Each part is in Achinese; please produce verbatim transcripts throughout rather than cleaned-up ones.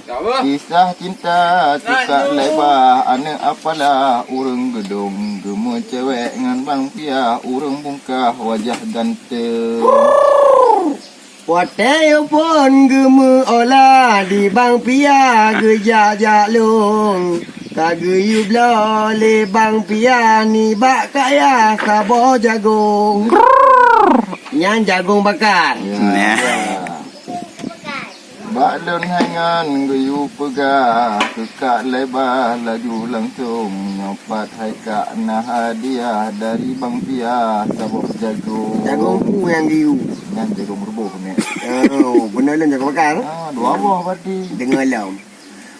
Kisah cinta tukak Laibah, aneuk apalah ureueng Geudong, geumeucewek ngon Bang Piah, ureueng bungkah wajah ganteng. Watée phon geumeuola di Bang Piah geujak-jak lôn, ka geuyue bloe lé Bang Piah nibak kayah saboh jagong. Nyan jagong bakar. Ya. Nah. Bak lôn hai ngon geuyue peugah, keu Kak Laibah laju langsong nyoe pat hai Kak, na hadiah dari Bang Piah saboh jagong. Jagong peue nyang geuyue? Nyan jagong meuruboh nyan. Oh, beuna lôn jagong bakar? Ah, dua boh berarti. Deungoe lom.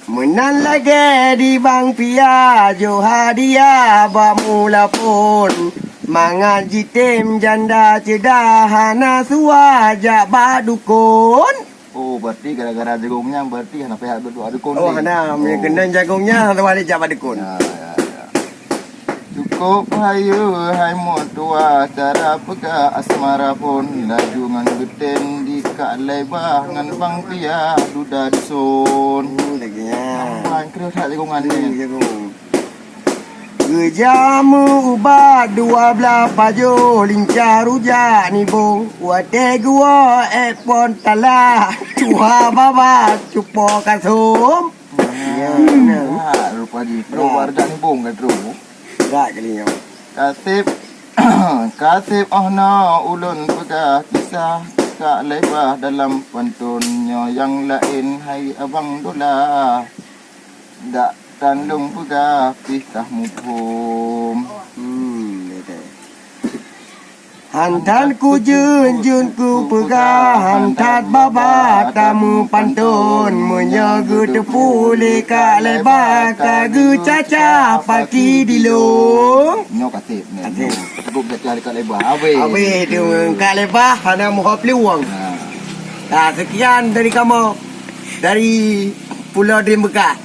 Meunan lagée di Bang Piah jok hadiah bak mula phon. Mangat jitem janda ceudah hana suah jak bak dukon. Oh, berarti gara-gara jagong nyan berarti hana payah duek-duek dukon. Oh, deh. Hana, meunyo keunan jagong nyan hana wali jak bak dukon. Ya, ya, ya. Cukup hayeue hai meutuah cara peugah asmara phon, laju ngon geutem di Kak Laibah ngon Bang Piah duda duson. Hmm, lagée nyan. Nampak kreueh that jagongan ni. Hmm, jagong. Geujak meu ubat dua blaih pajoh lincah rujak nibong. Watée geuwoe ék phon talah, tuha baba cupo kasôm. Ya, rupa jih. Bro, warga ni bong ka, bro. Dak kali nyoe. Kaseb, kaseb oh no ulôn peugah kisah Kak Laibah dalam pantôn nyoe nyang laén hai Abang Dola. Dak tan lôn peugah pih tah muphom. Hmm, betul. Hanthan kujeuet-jeuet kupeugah, hanthan baba tameupanton. Meunyoe geuteupeue lé Kak Laibah ka geucacah paki dilong. Nyoe kaseb nyoe. Kaseb. Cukup cacah dekat Laibah. Habis. Habis tu Kak Laibah hana muha peluang. Ha. Nah, sekian dari kamoe dari Pulo Dream Bekas.